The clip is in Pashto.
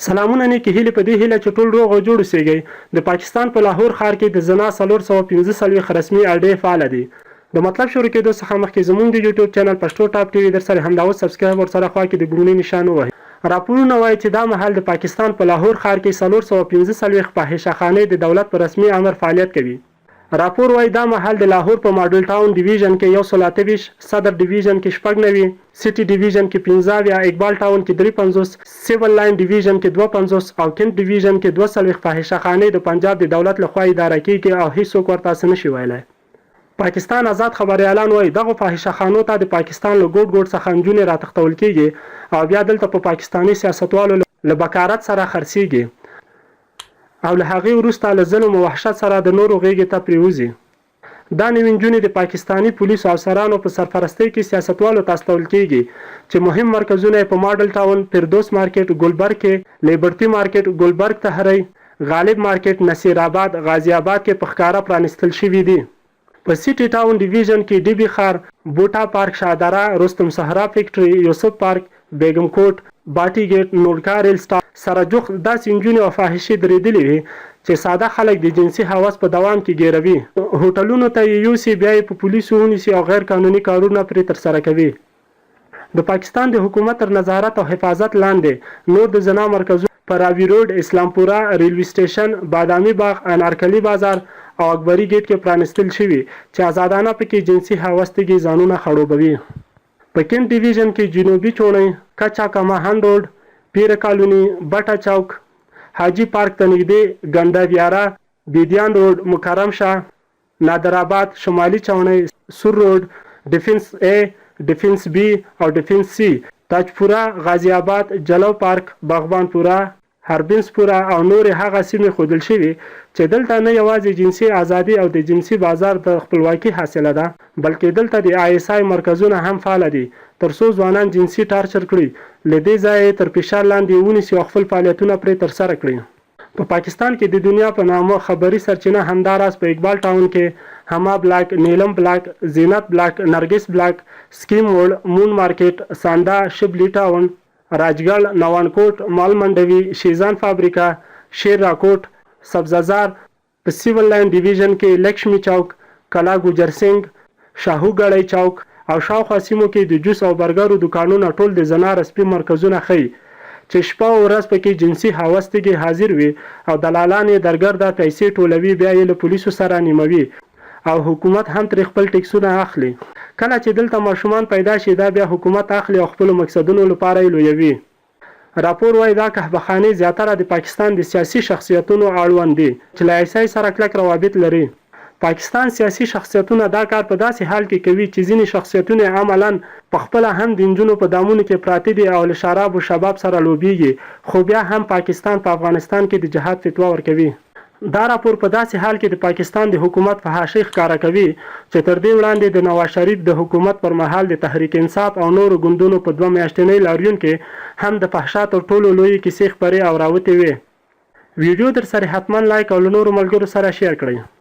سلامونه نیکې هیلې په دې هیله چې ټول روغ او جوړ اوسیږئ. د پاکستان په لاهور ښار کې د زنا 445 رسمي اډې فعاله دي. د مطلب شروع کیدو څخه مخکې زمونږ د یوټیوب چینل پښتو ټاپ ټي وي درسره همدا اوس سبسکرایب ورسره خوا کې د ګونګړي نشان ووهئ. راپورونه وايي چې دا مهال د پاکستان په لاهور ښار کې 445 فاحشه خانې د دولت په رسمي امر فعالیت کوي. راپور وايي دا مهال د لاهور په ماډل ټاون ډویژن کې 128، صدر ډویژن کې 96، سټي ډویژن کې 75، اقبال ټاون کې 53، سیول لاین ډویژن کې 52 او کینټ ډویژن کې 42 فاحشه خانې د پنجاب د دولت له خوا اداره کېږي او هیڅوک ورته څه نه شي ویلی. پاکستان ازاد خبریالان وايي دغو فاحشه خانو ته د پاکستان له ګوټ ګوټ څخه نجونې راتښتول کېږي او بیا دلته په پاکستاني سیاستوالو له بکارت سره خرڅېږي او له هغې وروسته له ظلم او وحشت سره د نورو غېږې ته پرېوځي. دا نوې نجونې د پاکستاني پولیسو افسرانو په سرپرستۍ کې سیاستوالو ته استول کېږي چې مهم مرکزونه یې په ماډل ټاون، فردوس مارکېټ، ګلبرګ کې، لېبرتي مارکېټ، ګلبرګ تهرۍ، غالب مارکېټ، نصیر اباد، غازي اباد کې په ښکاره پرانیستل شوي دي. په سیټي ټاون ډویژن کې ډي بي ښار، بوټا پارک شاهدره، رستم سهراب فیکټري، یوسف پارک، بیګم کوټ، باټي ګیټ، نوړکا ریل سټاپ سره جوخت داسې نجونې او فاحشې درېدلې وې چې ساده خلک د جنسي هوس په دوام کې ګیروي، هوټلونو ته یې یوسي بیا یې په پولیسو ونیسي او غیر قانوني کارونه پرې ترسره کوي. د پاکستان د حکومت تر نظارت او حفاظت لاندې نور د زنا مرکزونه په راوي روډ، اسلامپوره، ریلوي سټیشن، بادامي باغ، انارکلي بازار او اکبري ګیټ کې پرانیستل شوي چې ازادانه پکې جنسي هوس تږي ځانونه خړوبوي. په کینټ ډویژن کې جنوبي چوڼۍ، کچا کماهن روډ، پیره کالوني، بټه چوک، حاجي پارک ته نږدې، ګنده ویاره، بیدیان روډ، مکرم شاه، نادراباد، شمالي چوڼۍ، سور روډ، ډیفنس اې، ډیفنس بي او ډیفنس سي، تاجپوره، غازي اباد، جلو پارک، باغبان پوره، هربنس پوره او نورې هغه سیمې ښودل شوي چې دلته نه یوازې جنسي ازادي او د جنسي بازار د خپلواکي حاصله ده بلکې دلته د آی ایس آی مرکزونه هم فعاله دي تر څو ځوانان جنسي ټارچر کړي، له دې ځایه یې تر فشار لاندې ونیسي او خپل فعالیتونه پرې ترسره کړي. په پاکستان کې د دنیا په نامه خبري سرچینه همدا راز په اقبال ټاون کې هما بلاک، نیلم بلاک، زینت بلاک، نرګس بلاک، سکیم موړ، مون مارکیټ، سانده، شبلي ټاون، راجګړ، نوانکوټ، مال منډوي، شیزان فابریکه، شیر راکوټ، سبزه زار، په سیول لاین ډویژن کې لکشمي چوک، کلا ګوجر سینګ، شاهو ګړی چوک او شاوخوا سیمو کې د جوس او برګرو دوکانونه ټول د زنا رسمي مرکزونه ښيي چې شپه او ورځ پکې جنسي هوس تږي حاضر وي او دلالان یې درګرده پیسې ټولوي بیا یې له پولیسو سره نیموي او حکومت هم ترې خپل ټیکسونه اخلي. کله چې دلته ماشومان پیدا شي دا بیا حکومت اخلي او خپلو مقصدونو لپاره یې لویوي. راپور وايي دا قهوه خانې زیاتره د پاکستان د سیاسي شخصیتونو اړوند دي چې له ایس ای سره کلک روابط لري. پاکستان سیاسي شخصیتونه دا کار په داسې حال کې کوي چې ځینې شخصیتونه یې عملاً په خپله هم د نجونو په دامونو کې پراته دي او له شراب و شباب سره لوبیږي خو بیا هم پاکستان په افغانستان کې د جهاد فتوا ورکوي. دا راپور په داسې حال کې د پاکستان د حکومت فحاشۍ ښکاره کوي چې تر دې وړاندې د نواز شریف د حکومت پر مهال د تحریک انصاف او نورو ګوندونو په دوه میاشتنۍ لاریون کې هم د فحشا تر ټولو لویې کیسې خپرې او راوتې وې. ویډیو درسره حتما لایک او له نورو ملګرو سره شیر کړئ.